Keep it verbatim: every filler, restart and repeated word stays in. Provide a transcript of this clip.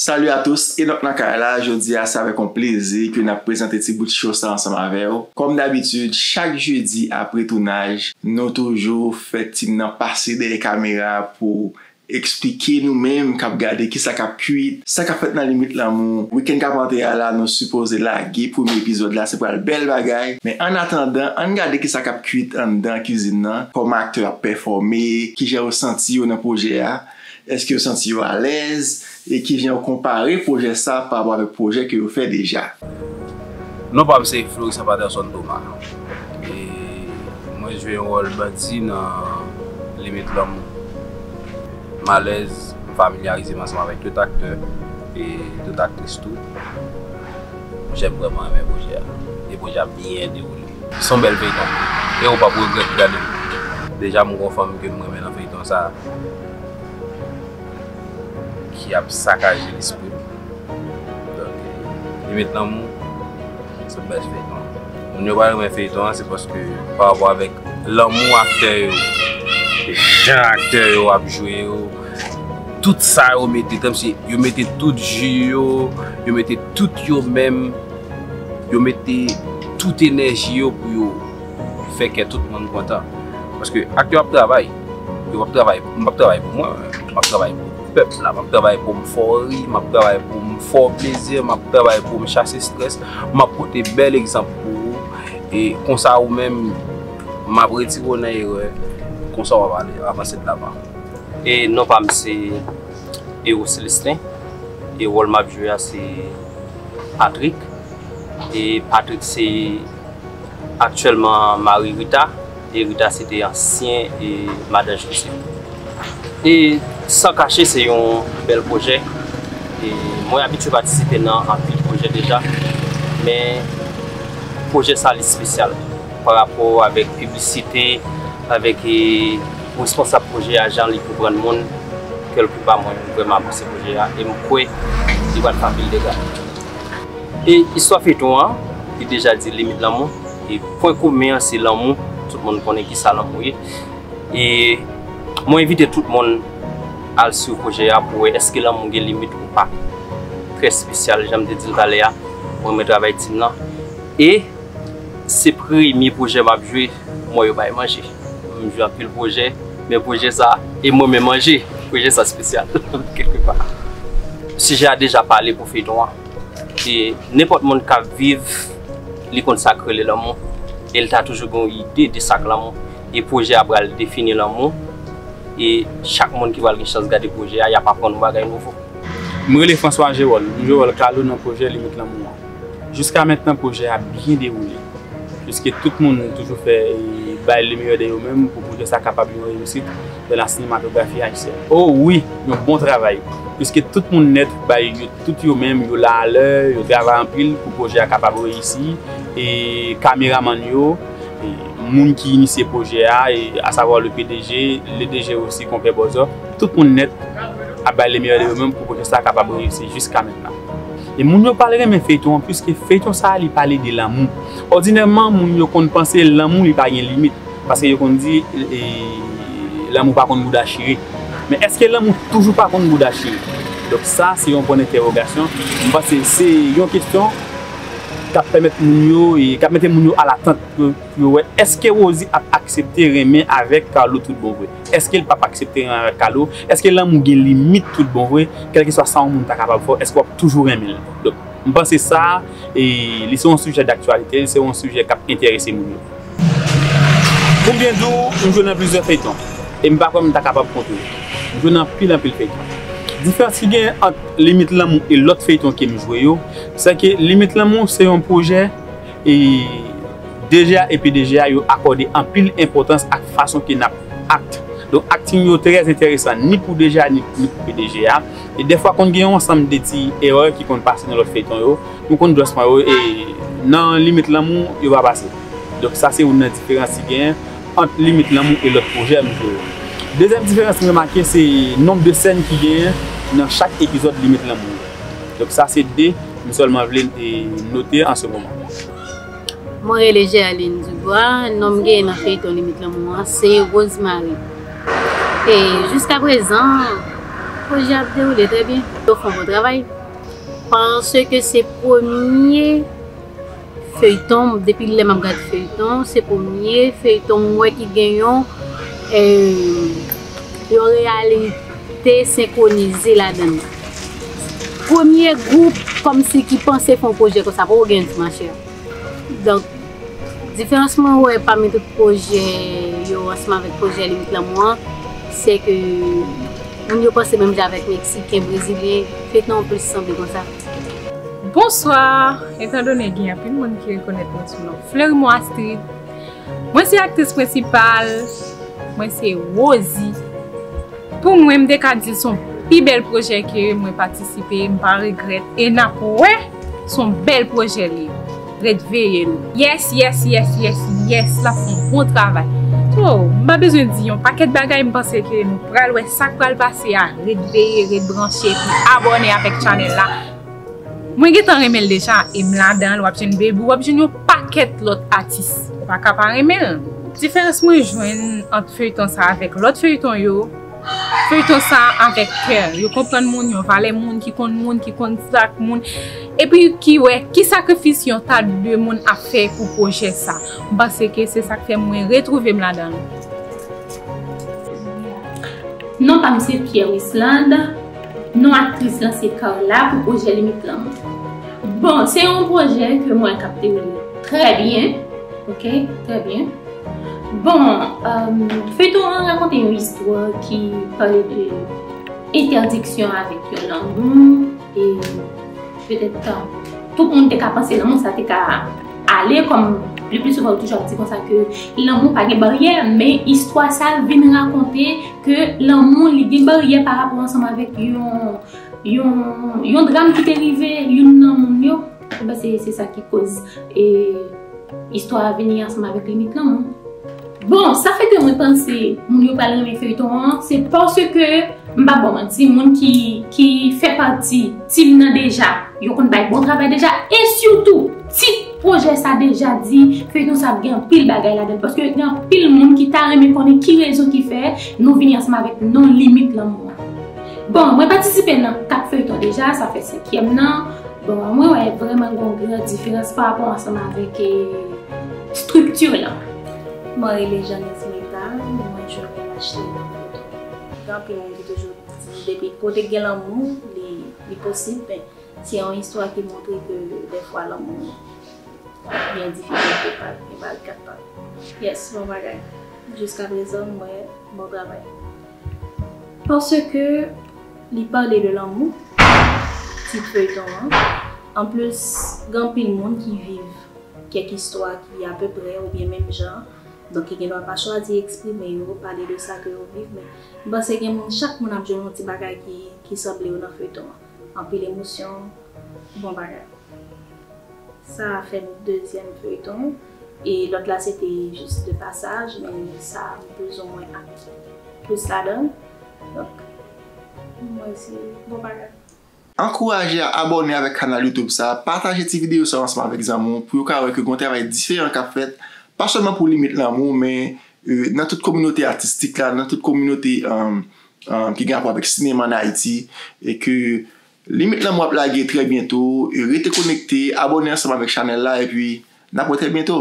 Salut à tous, Enock nan kay la. Jodi a, se avèk yon plezi ke n ap prezante ti bout show sa ansanm avè w. Kòm dabitid, chak jedi apre tounaj, nou toujou fè team nan pase dèyè kamera pou eksplike nou menm k ap gade kisa k ap kwit, sa k ap fèt nan Limit Lanmou. Wikenn k ap antre a la, nou sipoze lage premye epizòd la, se pral bèl bagay. Men annatandan, ann gade kisa k ap kwit anndan kizin nan, kòman aktè yo ap pèfòme, kijan yo santi yo nan pwojè a. Èske yo santi yo alèz? E kijan yo konpare pwojè sa pa rapò avèk pwojè ke yo fè deja? Non pa m se Florissant Patterson Thomas. E mwen jwe yon wòl bandi nan Limit Lanmou. M alèz, m familyarize m ansanm avèk tout aktè e tout aktris tou. Monchè, m vrèman renmen pwojè a. E pwojè a byen dewoule. Se yon bèl feyton. E ou p ap regrèt gade l. Deja, m gon fanm ke m renmen nan feyton sa a, ki ap sakaje lespri m. Donk, Limit Lanmou, se yon bèl feyton. Moun yo pa renmen feyton an, se paske pa rapò avèk lanmou aktè yo, jan aktè yo ap jwe yo, tout sa yo mete, tanm si yo mete tout ji yo, yo mete tout yo menm, yo mete tout enèji yo pou yo fè kè tout moun kontan. Paske aktè yo ap travay, yo p ap travay, m p ap travay pou mwen, m ap travay pou pèp la, m ap travay pou m fè w ri, m ap travay pou m fè w plezi, m ap travay pou m chase estrès, m ap pote bèl egzanp pou ou. E konsa ou menm, m ap retire w nan erè, konsa w ap ale, avanse de lavan. E non pa m se Ero Celestin. E wòl m ap jwe a se Patrick. E Patrick se aktyèlman mari Rita. E Rita se te ansyen e madan Joseph. E San Kache se yon bèl pwojè. E mwen abitye patisipe nan anpil pwojè deja. Men pwojè sa li espesyal pa rapò avèk piblisite, avèk e, responsab pwojè a, jan li konprann moun. Kèlkepa mwen vrèman apresye pwojè a e m kwè li pral fè anpil dega. E istwa feyton an, li deja di Limit Lanmou. E pwen komen an se lanmou. Tout moun konnen kisa lanmou ye. E mwen envite tout moun al swiv pwojè a pou wè èske lanmou gen limit ou pa. Trè espesyal, jan m te di l talè a, mwen renmen travay team nan. E se premye pwojè m ap jwe, m wè yo bay manje. M jwe anpil pwojè, men pwojè sa, e mwen menm manje. Pwojè sa espesyal, kèlkepa. Sijè a deja pale pou feyton an. E nenpòt moun k ap viv, li konn sa k rele lanmou. E l ta toujou gen yon ide de sa k lanmou. E pwojè a pral defini lanmou. E chak moun ki pral gen chans gade pwojè a, y ap aprann yon bagay nouvo. M rele François Géwol, m jwe wòl Kalo nan pwojè Limit Lanmou an. Jiska mentnan, pwojè a byen dewoule. Piske tout moun toujou fè, e, bay le meilleur de yo menm pou pwojè sa kapab yon reyisit de la sinematografi ayisyèn. O wi, yon bon travay. Piske tout moun nèt bay yo, tout yo menm, yo la alè, yo travay anpil pou pwojè a kapab reyisi. E kameramann yo, e moun ki inisye pwojè a, e asavwa le P D G, le D G osi, Konpè Bòzò, tout moun nèt ap bay le meilleur de yo menm pou pwojè sa kapab reyisi jiska mentnan. E moun yo pral renmen feyton an, piske feyton sa a, li pale de lanmou. Òdinèman, moun yo konn panse lanmou li pa gen limit, paske yo konn di, e, lanmou pa konn bouda chire. Men èske lanmou toujou pa konn bouda chire? Donk sa, se yon pwen entèwogasyon. M panse se yon kesyon k ap pèmèt moun yo, e k ap mete moun yo alatant pou, pou yo wè èske Rosie ap aksepte renmen avèk Carlo tout bon vre. Èske l p ap aksepte renmen avèk Carlo? Èske lanmou gen limit tout bon vre, kèlkeswa sa yon moun ta kapab fè w, èske w ap toujou renmen l? Donk, m panse sa, e, li se yon sijè daktyalite, li se yon sijè k ap enterese moun yo. Pou m byen di w, m jwe nan plizyè feyton, e m pa kwè m ta kapab konte yo. M jwe nan anpil, anpil feyton. Diferans ki genyen ant Limit Lanmou e lòt feyton ke m jwe yo, se ke Limit Lanmou se yon pwojè, e D G A e P D G A yo akòde anpil enpòtans ak fason ke n ap act. Donk, acting yo trè enteresan, ni pou D G A, ni, ni pou P D G A. E dèfwa, konn gen yon ansanm de ti erè ki konn pase nan lòt feyton yo. Nou konn dwès pran yo, e nan Limit Lanmou, yo pa pase. Donk, sa se youn nan diferans ki genyen ant Limit Lanmou e lòt pwojè m jwe yo. Dezyèm diferans m remake, se nonb de sèn ki genyen nan chak epizòd Limit Lanmou yo. Donk, sa se de m sèlman vle, e, note an se moman. Mwen rele Gerline Dubois, non m genyen nan feyton Limit Lanmou an se Rosemary. E jiskaprezan, Pwojè ap dewoule trè byen. Yo fè yon bon travay. Paske se premye feyton, depi lè m ap gade feyton, se premye feyton m wè ki gen yon, eh, yon reyalite senkwonize ladan l. Premye gwoup kòmsi ki panse fè yon pwojè konsa, poko gen di, machè. Donk, diferans mwen wè pami tout pwojè yo ansanm avèk pwojè Limit Lanmou an, se ke moun yo panse menm jan avèk Meksiken, Brezilyen, feyton an plis sanble konsa. Bonswa! Etandone gen anpil moun ki rekonèt mwen sou non Fleurimont Astrid, mwen se aktris prensipal, mwen se Rosie. Pou mwen, m te ka di l se yon pi bèl pwojè ke mwen patisipe, m pa regrèt, e n ap wè, se yon bèl pwojè li ye. Ret veye l. Yes, yes, yes, yes, yes, l ap fè yon bon travay. So, m pa bezwen di yon pakèt bagay, m panse ke nou pral wè sa k pral pase a. Ret veye, ret branche, epi abòne avèk chanèl la. Mwen gentan renmen l deja, e m ladan l, w ap jwenn Baby, w ap jwenn yon pakèt lòt atis. Ou pa ka pa renmen l. Diferans mwen jwenn ant feyton sa avèk lòt feyton yo, feyton sa avèk kè. Yo konprann moun, yon valè moun, ki konn moun, ki konn sa k moun. Epi ki wè ki sakrifis yon ta de moun ap fè pou pwojè sa. M panse ke se sa k fè mwen retwouve m ladan l. Non pa m se Pierre Wislande, non aktris lan se Carla pou pwojè Limit Lanmou. Bon, se yon pwojè ke mwen k ap dewoule trè byen, ok, trè byen. Bon, euh, feyton an rakonte yon istwa ki pale de entèdiksyon avèk yon lanmou, e petèt, euh, tout moun te ka panse lanmou sa te ka ale, kòm le pli souvan yo toujou ap di konsa ke lanmou pa gen baryè, men istwa sa vin rakonte ke lanmou li gen baryè pa rapò ansanm avèk yon, yon, yon dram ki te rive youn nan moun yo. Ebyen, se, se sa ki koz, e, istwa a vini ansanm avèk Limit Lanmou. Bon, sa fè ke mwen panse moun yo pral renmen feyton an, se paske, m pa ba w manti, moun ki, ki fè pati tim nan deja, yo konn bay bon travay deja, e sitou, tit pwojè sa deja di, feyton sa ap gen anpil bagay ladan l, paske gen anpil moun ki ta renmen konnen ki rezon ki fè nou vini ansanm avèk non Limit Lanmou an. Bon, mwen patisipe nan kat feyton deja, sa fè senkyèm nan. Bon, mwen wè vrèman gen yon gran diferans pa rapò ansanm avèk, eh, estrikti lan. Mwen rele Jeanne Esmeralda, mwen jwe wòl Ashley nan feyton. Gen anpil moun ki toujou di depi kote gen lanmou, li, li posib, men se yon istwa ki montre ke dèfwa lanmou byen difisil, ke pa, gen barikad pa. Yes, bon bagay. Jiskaprezan, mwen, bon travay. Paske li pale de lanmou, tit feyton an. Anplis, gen anpil moun ki viv kèk istwa ki apeprè oubyen menm jan. Donk, ki gendwa pa chwazi eksprime yo, pale de sa ke yo viv, men m panse gen moun, chak moun ap jwenn yon ti bagay ki, ki sanble yo nan feyton an. Anpil emosyon, bon bagay. Sa a fè m dezyèm feyton, e lòt la se te jis de pasaj, men sa a m plizoumwen ak plis ladan l. Donk, mwen se bon bagay. Ankouraje a abòne avèk kanal YouTube sa, pataje ti videyo sa ansanm avèk zanmi w pou yo ka wè ke gen yon travay diferan k ap fèt, pa sèlman pou Limit Lanmou, men, e, nan tout kominote atistik la, nan tout kominote, um, um, ki gen rapò avèk sinema an Ayiti, e ke Limit Lanmou ap lage trè byento, e rete konekte, abòne ansanm avèk chanèl la, epi n ap wè trè byento.